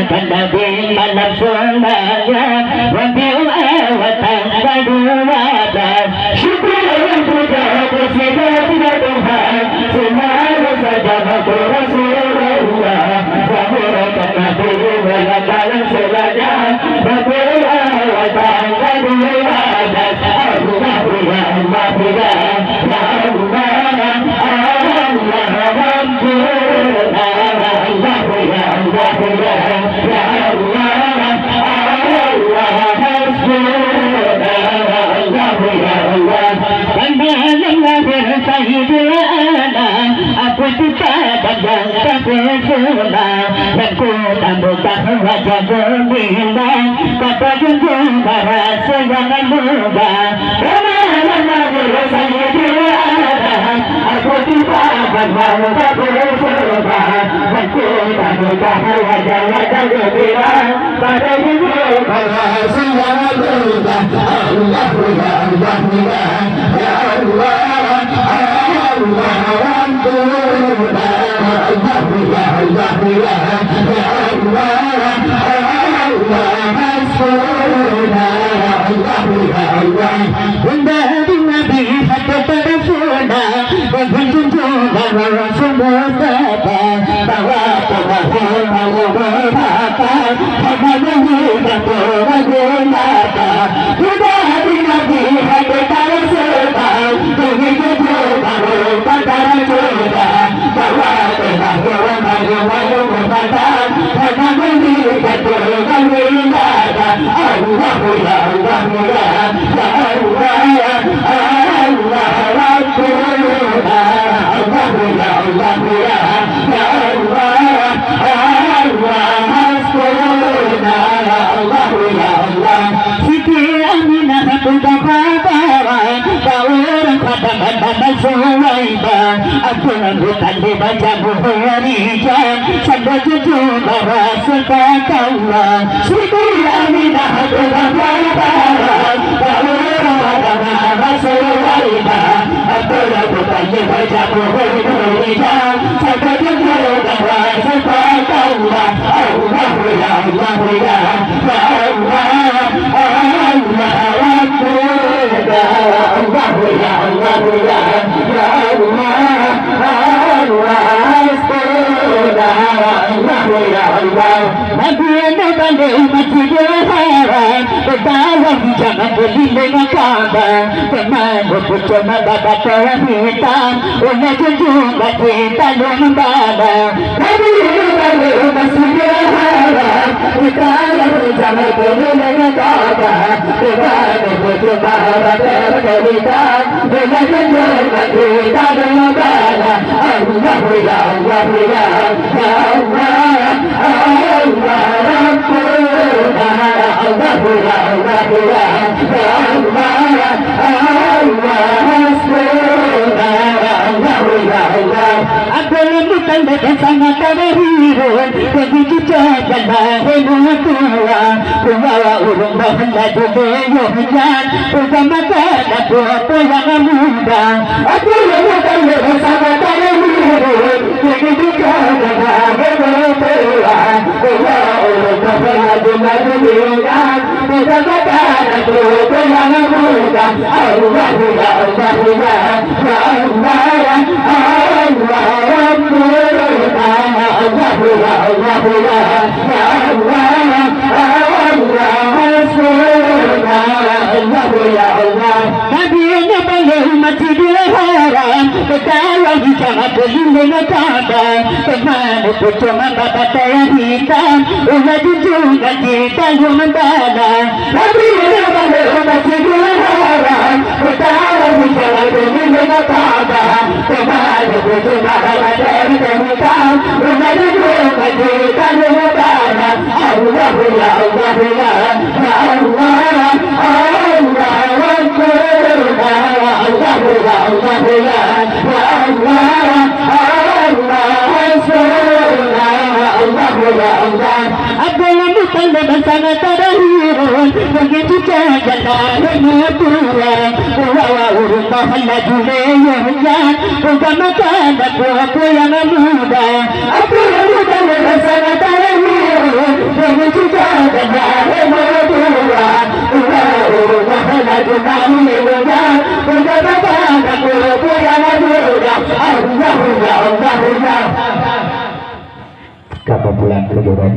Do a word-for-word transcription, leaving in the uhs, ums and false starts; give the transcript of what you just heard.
Kan Nabi malam seulanya, Rabiul Awal tanggal dua belas. Syukur Allah puja kepada Tuhan, selalu saja Rasulullah. Zahir kan Nabi malam seulanya, Rabiul Awal tanggal dua belas. Allah ya Allah ya. Banda lam lahé Saidil Anam, Abu Bakar dan terpesona. Dan ku tambahkan wajah gemilang, kata junjung bahasa yang mulia. Banda lam lahé Saidil Anam, Abu Bakar dan terpesona. Dan ku tambahkan wajah, wajah gemilang, kata junjung bahasa yang mulia. Allah ya Allah ya. Ya Allah, Allah, Allah, ya Allah, ya Allah, ya Allah, hasbuna, Allah, ya Allah. Bunda di Nabi hati terpesona, begitu juga Rasul Mustafa, bahwa pengahir Allah berkata, hanya mengingat orang jelata. Sudah di Nabi hati terpesona, begitu juga Rasul Mustafa, bahwa pengahir Allah berkata, hanya mengingat orang jelata. Allahu ya Allah ya, ya Allah ya Allah, Rabbuna. Allahu ya Allah ya, ya Allah, Allah, hasbuna. Allahu ya Allah. Siti Aminah peugah bak ureueng Padang, bak Suwaibah, Abdul Muttalib baca buhuri jam, sambil jujur bahwa sepakat Allah. Siti Aminah peugah bak ureueng Padang, bak Suwaibah, Abdul Muttalib baca buhuri jam, sambil jujur bahwa sepakat Allah. Allahu ya Allah ya, ya Allah, Allah, Rabbuna. Allahu ya Allah ya, ya Allah, Allah, hasbuna. Allahu ya Allah. Nabi Adam di Masjidil Haram, berdalam jangan berlindung Ka'bah, teman berpucuk mata batu hitam, ulah junjung bagi tanah membala. Nabi Adam di Masjidil Haram, berdalam jangan berlindung Ka'bah, teman berpucuk mata batu hitam, ulah junjung bagi tanah membala. Allahu ya Allah ya, ya Allah, Allah, Rabbuna. Allahu ya Allah ya, ya Allah, Allah, hasbuna. Allahu ya Allah. Abdul Muttalib sangat terhiru, begitu jalan lahé tua, dua ureueng bah laju beuyoh nyan, bersama dengan dua pulang muda. Abdul Muttalib sangat terhiru, begitu jalan lahé tua, dua ureueng bah laju beuyoh nyan, bersama dengan dua pulang muda. Allahu ya Allah ya, ya Allah, Allah, Rabbuna. Allahu ya Allah ya, ya Allah, Allah, hasbuna. Allahu ya Allah. Nabi nyoe bak Masjidil Haram, beutalam jangan berlindung Ka'bah, teman berpucuk mata batu hitam, ulah junjung bagi tanah membala. Nabi nyoe bak Masjidil Haram, bertahan di jalan demi mengapa. Teman berpucuk mata batu hitam, ulah junjung bagi tanah membala. Allahu ya Allah ya, ya Allah, Allah, Rabbuna. Allahu ya Allah ya, ya Allah, Allah, hasbuna. Allahu ya Allah. Abdul Muttalib sangat terhiru, begitu jalan lahé tua, dua ureueng bah laju beuyoh nyan, bersama dengan dua pulang muda. Abdul Muttalib sangat terhiru, Ka meupulang keu Jurong.